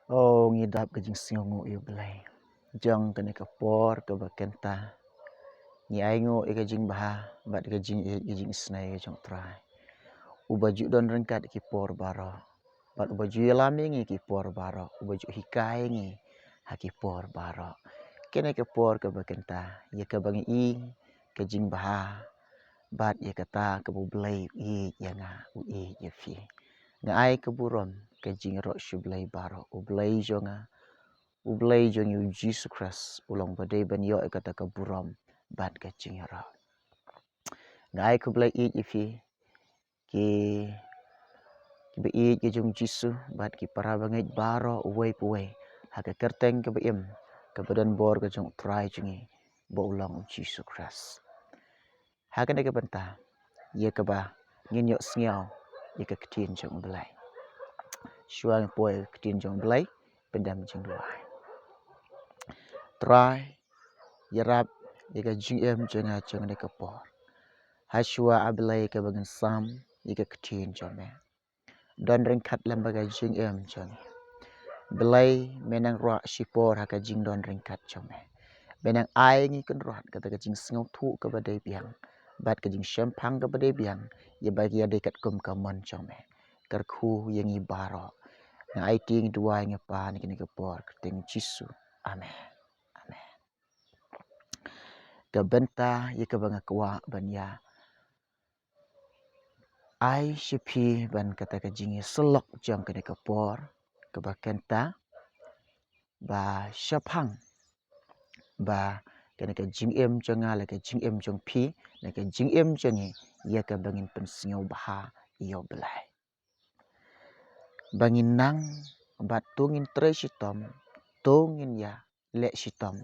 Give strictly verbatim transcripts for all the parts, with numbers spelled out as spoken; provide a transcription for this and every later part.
O ngi dap ka jingsngewnguh ïa u Blei. Jong kane ka por kaba kynta ngi ai nguh ïa ka jingbha bad ka jingïeit ka jingisnei ka jong u Trai, uba ju don ryngkat ki por baroh bad uba ju ïalam ïa ngi ki por baroh, uba ju hikai ïa ngi ha ki por baroh. Kane ka por kaba kynta ïa kaba ngi i ka jingbha bad ïa kata kaba u Blei u ïeit ïa nga, u ïeit ïa phi. Nga ai ka burom ka jingïaroh sha u Blei baroh, u Blei jong nga, u Blei jong ngi u Jisu Khrist u long ba dei ban ïoh ïa kata ka burom bad ka jingïaroh. Nga ai khublei ïeit ïa phi ki, kiba ïeit ki jong u Jisu bad ki para bangeit baroh uwei pa uwei ha ka kyrteng kaba im kaba don bor ka jong u Trai jong ngi ba u long u Jisu Khrist. Ha kane ka bynta ïa kaba ngin ïohsngew ïa ka ktien jong u Blei. Shuwa ngin poi ïa ka ktien jong u Blei, pyndem jingduwai. Trai, ïarap ïa ka jingim jong nga jong kane ka por. Hashuwa A Blei kaba ngin sam ïa ka ktien jong me, don ryngkat lem bad ka jingim jong ngi. Blei, me nang rwah shipor ha ka jingdon ryngkat jong me. Me nang ai ngi kynrad kata ka jingsngewthuh kaba dei biang bad ka jingshemphang kaba dei biang, ïa ba ki ïa dei katkum ka mon jong me. Kyrkhu ïa ngi baroh. Nga aiti ngi duwai ngi pan ïa kane ka por ha ka kyrteng Jisu. Amen. Amen. Ka bynta ïa kaba nga kwah ban ïa ai sha phi ban kata ka jingïasyllok jong kane ka por kaba kynta, ba shaphang ba kane ka jingim jong nga la ka jingim jong phi la ka jingim jong ngi, ïa kaba ngin pynsngewbha ïa u Blei. Ba ngin nang bad to ngin trei shitom, to ngin ïa leh shitom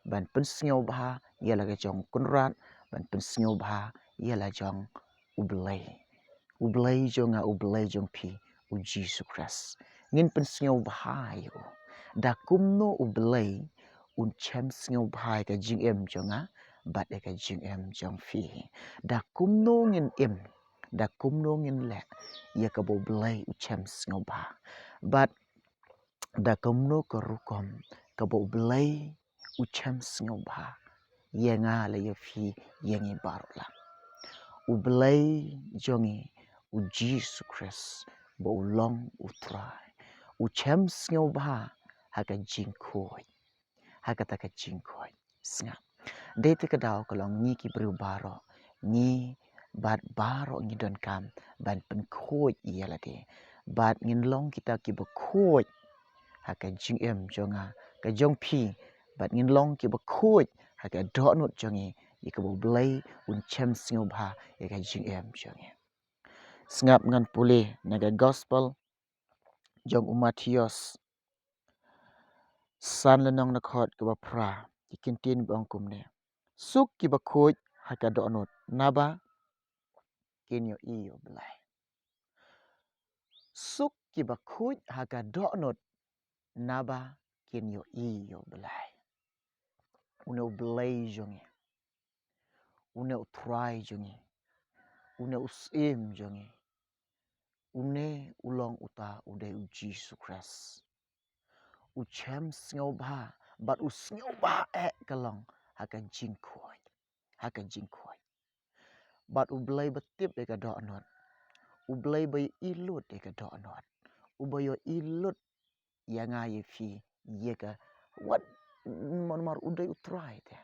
ban pynsngewbha ïa la ka jong u Kynrad, ban pynsngewbha ïa la jong u Blei. U Blei jong nga, u Blei jong phi, u Jisu Khrist. Ngin pynsngewbha ïa u. Da kumno u Blei un shem sngewbha ïa ka jingim jong nga bad ïa ka jingim jong phi? Da kumno ngin im, da kumno ngin leh ïa kaba u Blei u shem sngewbha? Bad da kumno ka rukom kaba u Blei u shem sngewbha ïa nga la ïa phi, ïa ngi baroh lak? U Blei jong ngi, u Jisu Khrist ba u long u Trai, u shem sngewbha ha ka jingkhuid, ha kata ka jingkhuid. Sngap. Dei te ka daw ka long ngi ki briew baroh, ngi bad baroh ngi donkam ban pynkhuid ïa lade. Bad ngin long kita kiba khuid ha ka jingim jong nga, ka jong phi. Bad ngin long kiba khuid ha ka dohnud jong ngi, ïa kaba u Blei un shem sngewbha ïa ka jingim jong ngi. Sngap, ngan pule na ka gospel jong u Mathaios, san lynnong na khot kaba phra, ki kyntien ba ong kumne: Suk kiba khuid ha ka dohnud, naba kin ïohi ïa u Blei. Suk kiba khuid ha ka dohnud, naba kin ïohi ïa u Blei. Une u Blei jong ngi, une u Trai jong ngi, une u Syiem jong ngi, une u long uta u dei u Jisu Khrist. U shem sngewbha bad u sngewbha eh ka long ha ka jingkhuid, ha ka jingkhuid. Bad u Blei ba tip ïa ka dohnud, u Blei ba ïohi lut ïa ka dohnud, uba ïohi lut ïa nga ïa phi, ïa ka, wat, namar u dei u Trai te.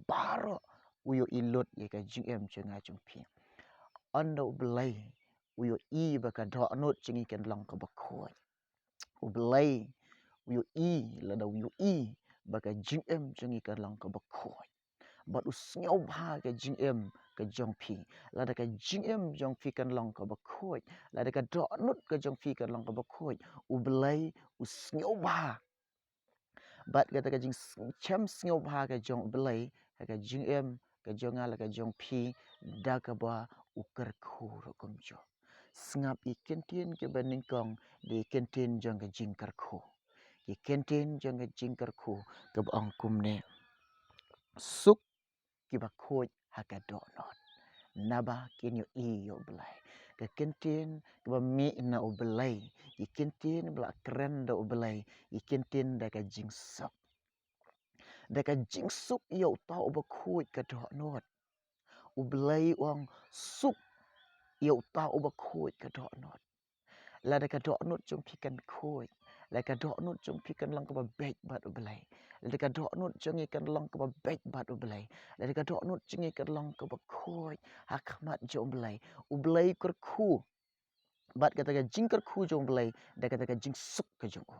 Baroh u ïohi lut ïa ka jingim jong nga jong phi. Ynda u Blei u ïohi ba ka dohnud jong ngi kan long kaba khuid. U Blei u ïohi, lada u ïohi ba ka jingim jong ngi kan long kaba khuid, bad u sngewbha ka jingim ka jong phi. Lada ka jingim jong phi kan long kaba khuid, lada ka dohnud ka jong phi kan long kaba khuid, u Blei u sngewbha. Bad kata ka jingshem sngewbha ka jong u Blei ha ka jingim ka jong nga la ka jong phi, da kaba u kyrkhu ruh kumjuh. Sngap, ki kyntien kiba nyngkong dei ki kyntien jong ka jingkyrkhu. Ki kyntien jong ka jingkyrkhu kaba ong kumne: Suk kiba khuid ha ka dohnud, naba kin ïohi ïa u Blei. ka kyntien kaba mih na U Blei, ki kyntien ba la kren da U Blei, ki kyntien da ka jingsuk. Da ka jingsuk ïa uta uba khuid ka dohnud. U Blei u ong suk ïa uta uba khuid ka dohnud. Lada ka dohnud jong phi kan khuid, lada ka dohnud jong phi kan long kaba beit bad U Blei, lada ka dohnud jong ngi kan long kaba beit bad U Blei, lada ka dohnud jong ngi kan long kaba khuid ha khmat jong U Blei, U Blei u kyrkhu bad kata ka jingkyrkhu jong U Blei da kata ka jingsuk ka jong u.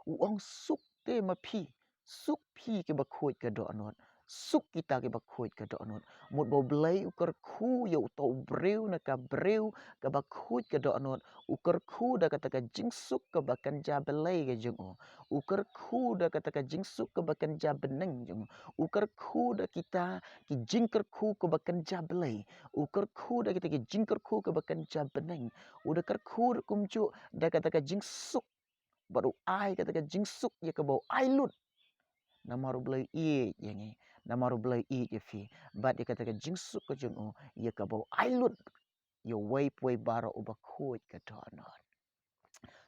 U ong suk te ma phi, suk phi kiba khuid ka dohnud, suk kita kiba khuid ka dohnud. Mut ba U Blei u kyrkhu ïa uta u briew na ka briew kaba khuid ka dohnud, u kyrkhu da kata ka jingsuk kaba kynja blei ka jong u. U kyrkhu da kata ka jingsuk kaba kynja bneng jong u. U kyrkhu da kita ki jingkyrkhu kaba kynja blei. U kyrkhu da kita ki jingkyrkhu kaba kynja bneng. U da kyrkhu ruh kumjuh da kata ka jingsuk. Bad u ai kata ka jingsuk ïa kaba u ai lut. Namar U Blei u ïeit ïa ngi, namar U Blei u ïeit ïa phi. Bad ïa kata ka jingsuk ka jong u ïa kaba u ai lut ïa uwei pa uwei baroh uba khuid ka dohnud.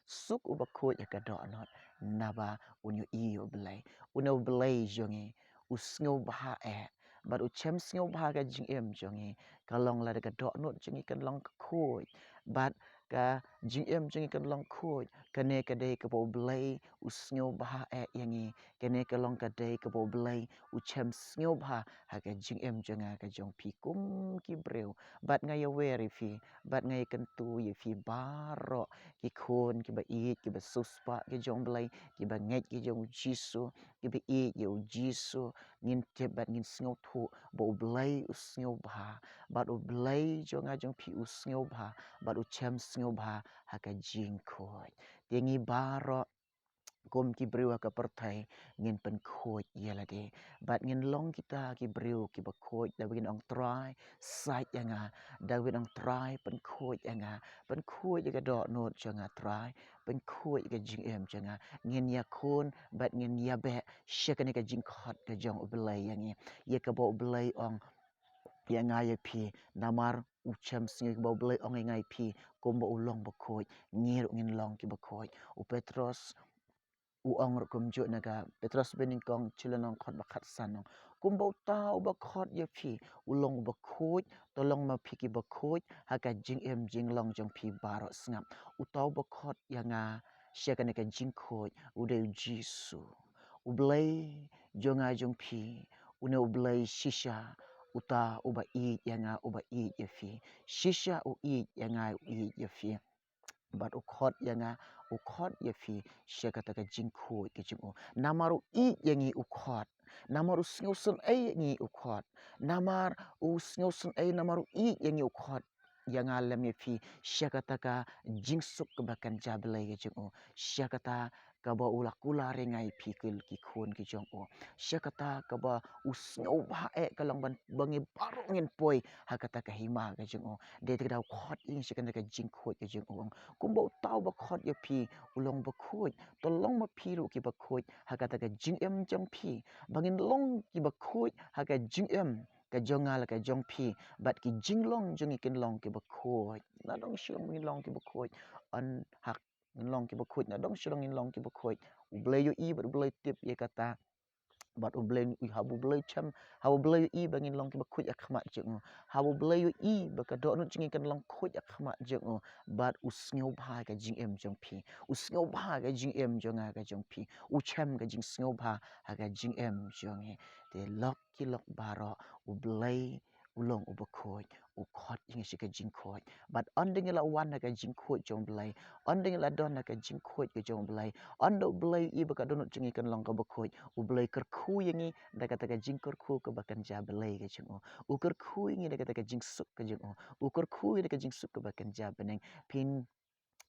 Suk uba khuid ïa ka dohnud, naba un ïohi ïa U Blei. Une U Blei jong ngi u sngewbha eh, bad u shem sngewbha ka jingim jong ngi. Ka long lada ka dohnud jong ngi kan long ka khuid, bad ka jingim jong ngi kan long khuid, kane ka dei kaba U Blei u sngewbha eh ïa ngi. Kane ka long ka dei kaba U Blei u shem sngewbha ha ka jingim jong nga ka jong phi kum ki briew. Bad nga ïawer ïa phi, bad nga ïakyntu ïa phi baroh ki khun kiba ïeit, kiba siewspah ki jong U Blei, kiba ngeit ki jong U Jisu, kiba ïeit ïa U Jisu. Ngin tip bad ngin sngewthuh ba U Blei u sngewbha, bad U Blei jong nga jong phi u sngewbha, bad u shem sngewbha ha ka jingkhuid. Te ngi baroh kum ki briew ha ka pyrthei ngin pynkhuid ïa lade, bad ngin long kita ki briew kiba khuid, da ba ngin ong Trai, sait ïa nga, da ba ngin ong Trai, pynkhuid ïa nga, pynkhuid ïa ka dohnud jong nga Trai, pynkhuid ïa ka jingim jong nga. Ngin ïakhun bad ngin ïabeh sha kane ka jingkhot ka jong U Blei ïa ngi, ïa kaba U Blei ong ïa nga ïa phi, namar u shem sngew kaba U Blei ong ïa nga ïa phi, kumba u long bakhuid, ngi ruh ngin long kiba khuid. U Petros u ong ruh kumjuh na ka Petros banyngkong, shi lynnong, dkhot ba khatsan, ong, kumba uta uba khot ïa phi u long uba khuid, to long ma phi kiba khuid ha ka jingim jinglong jong phi baroh. Sngap, uta uba khot ïa nga sha kane ka jingkhuid u dei U Jisu. U Blei jong nga jong phi, une U Blei shisha uta uba ïeit ïa nga, uba ïeit ïa phi. Shisha u ïeit ïa nga, u ïeit ïa phi. Bad u khot ïa nga, u khot ïa phi sha kata ka jingkhuid ka jong u. Namar u ïeit ïa ngi u khot. Namar u sngewsynei ïa ngi u khot. Namar u sngewsynei, namar u ïeit ïa ngi u khot ïa nga lem ïa phi sha kata ka jingsuk kaba kynja blei ka jong u. Sha kata kaba u la kular ïa nga ïa phi ki, ki khun ki jong u. Sha kata kaba u sngewbha eh ka long ban, ba ngi baroh ngin poi ha kata ka hima ka jong u. Dei te ka dei u khot ïa ngi sha kata ka jingkhuid ka jong u. Kumba uta uba khot ïa phi u long bakhuid, to long ma phi ruh kiba khuid ha kata ka jingim jong phi. Ba ngin long kiba khuid ha ka jingim ka jong nga la ka jong phi, bad ki jinglong jong ngi kin long kiba khuid. Na dong shu long ngin long kiba khuid. Yn hak ngin long kiba khuid, na dong shu long ngin long kiba khuid. U Blei u ïohi bad U Blei u tip ïa kata. Bad U Blei u, haba U Blei u shem, haba U Blei u ïohi ba ngin long kiba khuid ha khmat jong u, haba U Blei u ïohi ba ka dohnud jong ngi kan long khuid ha khmat jong u, bad u sngewbha ka jingim jong phi, u sngewbha ka jingim jong nga ka jong phi, u shem ka jingsngewbha ha ka jingim jong ngi. Te lok ki lok baroh, U Blei u long uba khuid, u khot ïa ngi sha ka jingkhuid. Bad ynda ngi la wan ha ka jingkhuid jong U Blei, ynda ngi la don ha ka jingkhuid ka jong U Blei, ynda U Blei u ïohi ba ka dohnud jong ngi kan long kaba khuid, U Blei u kyrkhu ïa ngi da kata ka jingkyrkhu kaba kynja blei ka jong u. U kyrkhu ïa ngi da kata ka jingsuk ka jong u. U kyrkhu ïa ngi da ka jingsuk kaba kynja bneng. Phin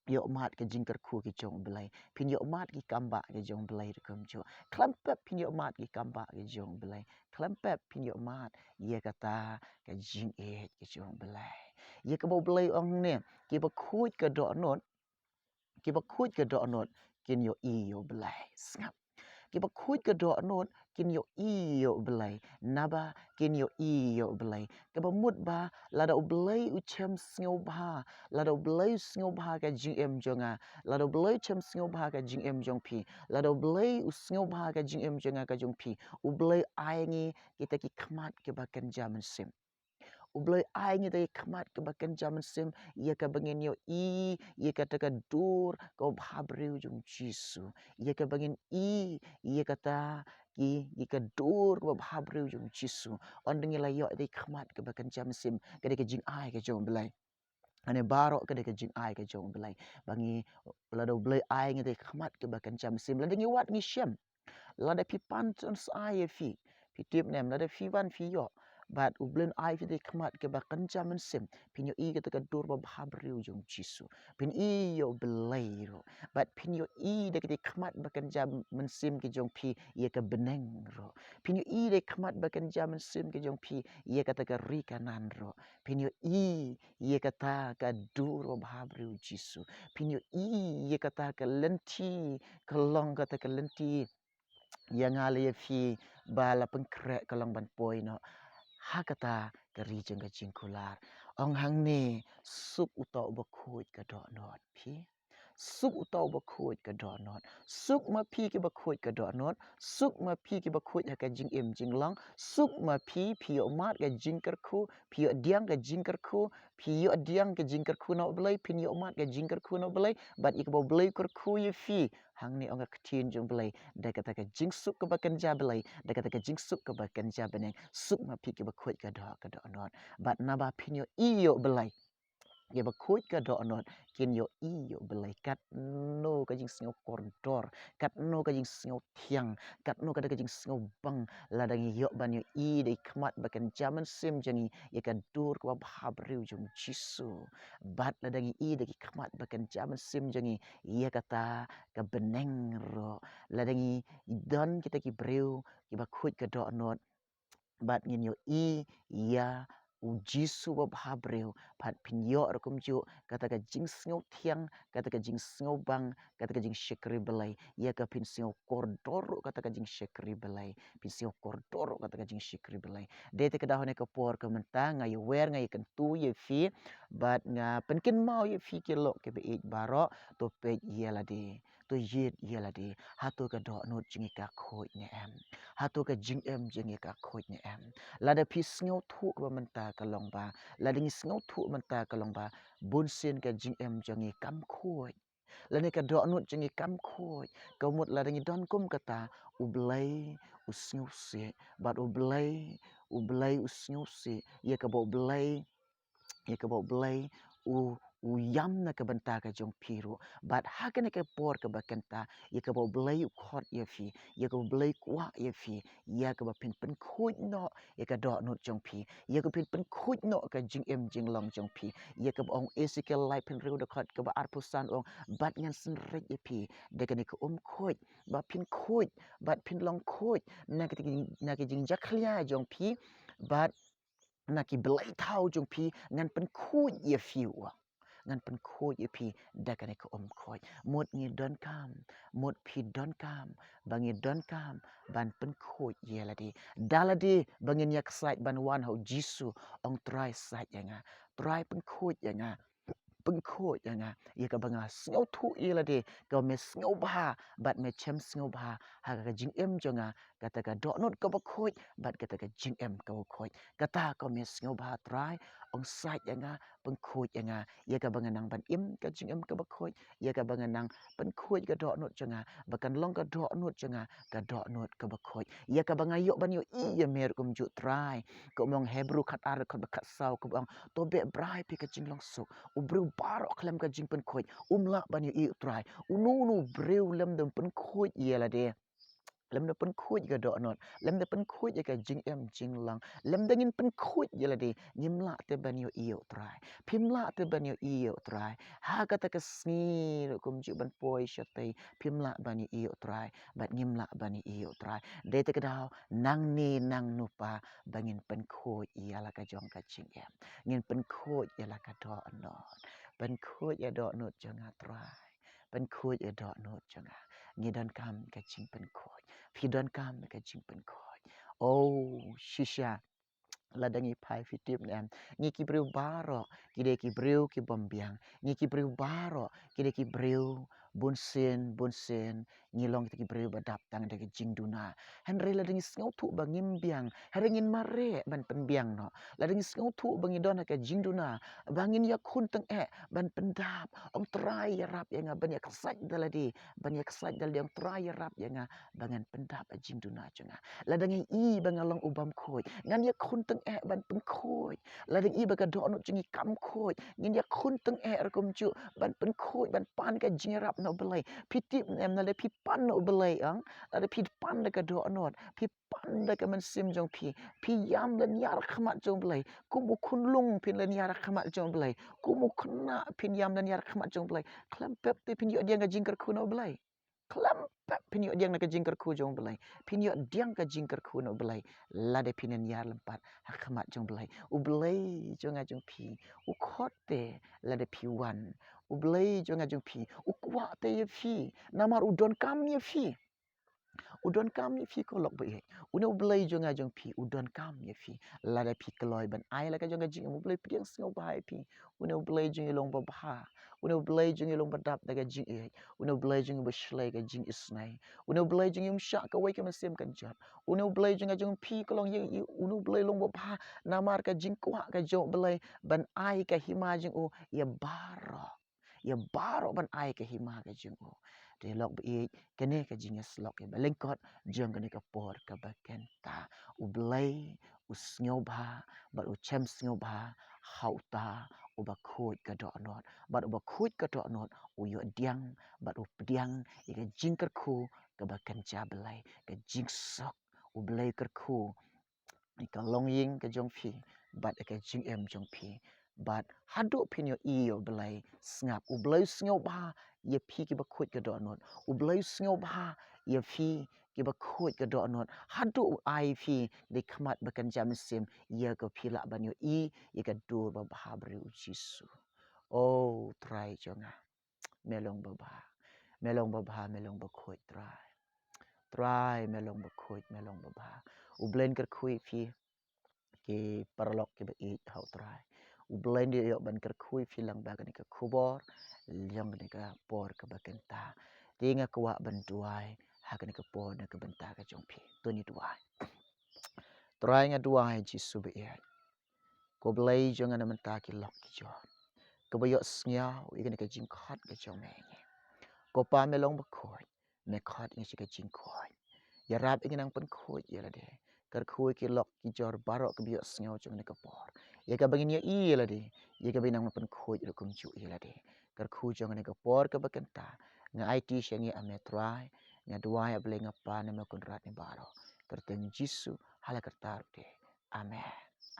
ïohmad ka jingkyrkhu ka jong U Blei. Phin ïohmad ki kambah ka jong U Blei ruh kumjuh. Khlem pep phin ïohmad ki kambah ka jong U Blei. Khlem pep phin ïohmad ïa kata ka jingïeit ka jong U Blei. Ïa kaba U Blei u ong ne, kiba khuid ka dohnud, kiba khuid ka dohnud kin ïohi ïa U Blei. Sngap. Kiba khuid ka dohnud kin ïohi ïa u Blei, naba kin ïohi ïa u Blei. Kaba mut ba lada u Blei u shem sngewbha, lada u Blei u sngewbha ka jingim jong nga, lada u Blei u shem sngewbha ka jingim jong phi, lada u Blei u sngewbha ka jingim jong nga ka jong phi, u Blei ai ngi kita ki khmat kiba kynja mynsiem. U Blei ai ngi kita ki khmat kiba kynja mynsiem, ïa kaba ngin ïohi ïa kata ka dur kaba bhabriew jong u Jisu, ïa kaba ngin i ïa kata ki, ïa ka dur kaba bhabriew jong u Jisu. Ynda ngi la ïoh kita ki khmat kiba kynja mynsiem, ka dei ka jingai ka jong u Blei. Ane baroh ka dei ka jingai ka jong u Blei. Ba ngi, lada u Blei ai ngi kita ki khmat kiba kynja mynsiem, lada ngi wad ngi shem. Lada phi pan sha ïa phi, phi tip ne em, lada phi wan phi ïoh, bad u Blei un ai phi kita ki khmat kiba kynja mynsiem, phin ïohi kata ka dur ba bhabriew jong u Jisu. Phin i ïa u Blei ruh, bad phin ïohi da kita ki khmat ba kynja mynsiem ki jong phi ïa ka bneng ruh. Phin ïohi da ki khmat ba kynja mynsiem ki jong phi ïa kata ka ri Kanaan ruh. Phin ïohi ïa kata ka dur ba bhabriew u Jisu. Phin ïohi ïa kata ka lynti, ka long kata ka lynti ïa nga lane ïa phi ba la pynkhreh ka long ban poi noh ha kata ka ri jong ka jingkular. Ong hangne, suk uta uba khuid ka dohnud phi. Suk uta uba khuid ka dohnud. Suk ma phi kiba khuid ka dohnud. Suk ma phi kiba khuid ha ka jingim jinglong. Suk ma phi, phi ïohmad ka jingkyrkhu, phi ïohdiang ka jingkyrkhu, phi ïohdiang ka jingkyrkhu na u Blei, phin ïohmad ka jingkyrkhu na u Blei, bad ïa kaba u Blei u kyrkhu ïa phi. Hangne ong ka ktien jong u Blei, da kata ka jingsuk kaba kynja Blei, da kata ka jingsuk kaba kynja bneng, suk ma phi kiba khuid ka doh, ka dohnud. Bad naba phin ïohi ïa u Blei, kiba khuid ka dohnud kin ïohi ïa u Blei. Katno ka jingsngew kordor, katno ka jingsngew thiang, katno ka da ka jingsngewbang lada ngi ïoh ban ïohi da ki khmat ba kynja mynsiem jong ngi ïa ka dur kaba bhabriew jong u Jisu. Bad lada ngi i da ki khmat ba kynja mynsiem jong ngi ïa kata ka bneng ruh. Lada ngi don kita ki briew kiba khuid ka dohnud, bad ngin ïohi ïa u Jisu ba bhabriew, bad phin ïoh ruh kumjuh kata ka jingsngew thiang, kata ka jingsngewbang, kata ka jingshakri Blei, ïa ka phin sngew kordor ruh kata ka jingshakri Blei, phin sngew kordor ruh kata ka jingshakri Blei. Dei te ka daw ha kane ka por ka mynta nga ïawer, nga ïakyntu ïa phi, bad nga pynkynmaw ïa phi ki lok kiba ïeit baroh, to peit ïa lade. To ïeit ïa lade, hato ka dohnud jong ngi ka khuid ne em? Hato ka jingim jong ngi ka khuid ne em? Lada phi sngewthuh kaba mynta ka long ba, lada ngi sngewthuh mynta ka long ba, bunsien ka jingim jong ngi kam khuid, lane ka dohnud jong ngi kam khuid, ka mut lada ngi don kum kata, u Blei u sngewsih, bad u Blei, u Blei u sngewsih ïa kaba u Blei ïa kaba u Blei u, u ïam na ka bynta ka jong phi ruh. Bad ha kane ka por kaba kynta, ïa kaba u Blei u khot ïa phi, ïa kaba u Blei u kwah ïa phi, ïa kaba phin pynkhuid noh ïa ka dohnud jong phi, ïa kaba phin pynkhuid noh ka jingim jinglong jong phi, ïa kaba ong Esekiel laiphew hynriew dkhot kaba arphew san, ong, bad ngan synreit ïa phi da kane ka um khuid, ba phin khuid, bad phin long khuid na ka, na ka jingjakhlia jong phi, bad na ki blei thaw jong phi, ngan pynkhuid ïa phi, u ong. Ngan pynkhuid ïa phi da kane ka um khuid. Mut ngi donkam, mut phi donkam, ba ngi donkam ban pynkhuid ïa lade. Da lade ba ngin ïaksaid ban wan ha u Jisu, ong, Trai, said ïa nga. Trai, pynkhuid ïa nga. Pynkhuid ïa nga, ïa kaba nga sngewthuh ïa lade, kaba me sngewbha, bad me shem sngewbha ha ka jingim jong nga, kata ka dohnud kaba khuid, bad kata ka jingim kaba khuid. Kata kaba me sngewbha, Trai, ong, said ïa nga, pynkhuid ïa nga, ïa kaba nga nang ban im ka jingim kaba khuid, ïa kaba nga nang pynkhuid ka dohnud jong nga, ba kan long ka dohnud jong nga ka dohnud kaba khuid. Ïa kaba nga ïoh ban ïohi ïa me ruh kumjuh, Trai. Kumba ong Hebru khatar dkhot ba khatsaw, kaba ong, to beh bha ïa phi ka jinglong suk. U briew baroh khlem ka jingpynkhuid um lah ban ïohi ïa u Trai. Uno uno u briew lymda pynkhuid ïa lade, lymda pynkhuid ïa ka dohnud, lymda pynkhuid ïa ka jingim jinglong, lymda ngin pynkhuid ïa lade, ngim lah te ban ïohi ïa u Trai. Phim lah te ban ïohi ïa u Trai. Ha kata ka sngi ruh kumjuh ban poi shatei, phim lah ban ïohi ïa u Trai, bad ngim lah ban ïohi ïa u Trai. Dei te ka daw, nangne nangno pat ba ngin pynkhuid ïa la ka jong ka jingim. Ngin pynkhuid ïa la ka dohnud. Pynkhuid ïa dohnud jong nga, Trai. Pynkhuid ïa dohnud jong nga. Ngi donkam ka jingpynkhuid. phi donkam ïa ka jingpynkhuid. Oh, shisha. Lada ngi phai, phi tip ne em, ngi ki briew baroh ki dei ki briew ki bym biang. Ngi ki briew baroh ki dei ki briew bunsien bunsien ngi long kita ki briew ba dap tang da ka jingduna. Hynrei lada ngi sngewthuh ba ngim biang, hynrei ngin mareh ban pynbiang noh. Lada ngi sngewthuh ba ngi don ha ka jingduna, ba ngin ïakhun tyngeh ban pyndap, ong Trai ïarap ïa nga ban ïaksaid da lade, ban ïaksaid da lade, ong Trai ïarap ïa nga ba ngan pyndap ha jingduna jong nga. Lada ngi i ba nga long u bym khuid, ngan ïakhun tyngeh ban pynkhuid. Lada ngi i ba ka dohnud jong ngi kam khuid, ngin ïakhun tyngeh ruh kumjuh ban pynkhuid, ban pan ka jingïarap na U Blei. Phi tip ne em, lada phi pan na U Blei, ong, lada phi pan da ka dohnud, phi pan da ka mynsiem jong phi, phi ïam da niar khmat jong U Blei, kum u khunlung phin da niar khmat jong U Blei, kum u khynnah phin ïam da niar khmat jong U Blei, khlem pep te phin ïoh diang ka jingkyrkhu na U Blei. Khlem pep phin ïoh diang na ka jingkyrkhu jong U Blei. Phin ïoh diang ka jingkyrkhu na U Blei lada phin ïar lympat ha khmat jong U Blei. U Blei jong nga jong phi u khot te lada phi wan. U Blei jong nga jong phi u kwah te ïa phi, namar u donkam ïa phi. U donkam ïa phi ko lok ba ïeit. Une U Blei jong nga jong phi u donkam ïa phi. Lada phi kloi ban ai la ka jong ka jingim, U Blei pdiang sngewbha ïa phi. Une U Blei jong ngi u long babha. Une U Blei jong ngi u long badap da ka jingïeit. Une U Blei jong ngi u bashlei ka jingisynei. Une U Blei jong ngi um shah kawei ka mynsiem kynjat. Une U Blei jong nga jong phi ka long ïa, ïa, une U Blei u long babha namar ka jingkwah ka jong U Blei ban ai ka hima jong u ïa baroh. Ïa baroh ban ai ka hima ka jong u. Te lok ba ïeit, kane ka jingïasyllok ïa ba lyngkot jong kane ka por kaba kynta. U Blei u sngewbha bad u shem sngewbha ha uta uba khuid ka dohnud. Bad uba khuid ka dohnud u ïoh diang bad u pdiang ïa ka jingkyrkhu kaba kynja Blei, ka jingsuk. U Blei kyrkhu ïa ka longïing ka jong phi bad ïa ka jingim jong phi. Bad haduh phin ïohi ïa U Blei, sngap, U Blei u sngewbha ïa phi kiba khuid ka dohnud. U Blei u sngewbha ïa phi kiba khuid ka dohnud. Haduh u ai phi da ka khmat ba kynja mynsiem ïa ka phi lah ban ïohi ïa ka dur babha briew U Jisu. O Trai jong nga, me long babha. Me long babha, me long bakhuid Trai. Trai me long bakhuid, me long babha. U Blei un kyrkhu ïa phi ki paralok kiba ïeit ha U Trai. U Blei un ïoh ban kyrkhu ïa phi lyngba kane ka khubor, lyngba kane ka por kaba kynta. Te nga kwah ban duwai ha kane ka por na ka bynta ka jong phi. To ngin duwai. Trai nga duwai Jisu ba ïeit. Ko Blei jong nga na mynta ki lok ki jor. Kaba ïohsngew ïa kane ka jingkhot ka jong me ïa ngi. Ko Pa me long bakhuid. Me khot ïa ngi sha ka jingkhuid. Ïarap ïa ngi nang pynkhuid ïa lade. Kyrkhu ïa ki lok ki jor baroh kiba ïohsngew jong kane ka por. Ïa kaba ngin ïohi ïa lade. Ïa kaba ngin nang pynkhuid ruh kumjuh ïa lade. Kyrkhu jong kane ka por kaba kynta. Nga aiti sha ngi ha me Trai. Nga duwai ha Blei nga Pa ne me Kynrad ne baroh. Kyrteng Jisu ha la karta ruh te. Amen.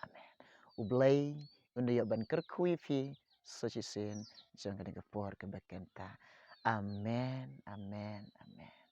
Amen. U Blei un da ïoh ban kyrkhu ïa phi sa shisien jong kane ka por kaba kynta. Amen. Amen. Amen.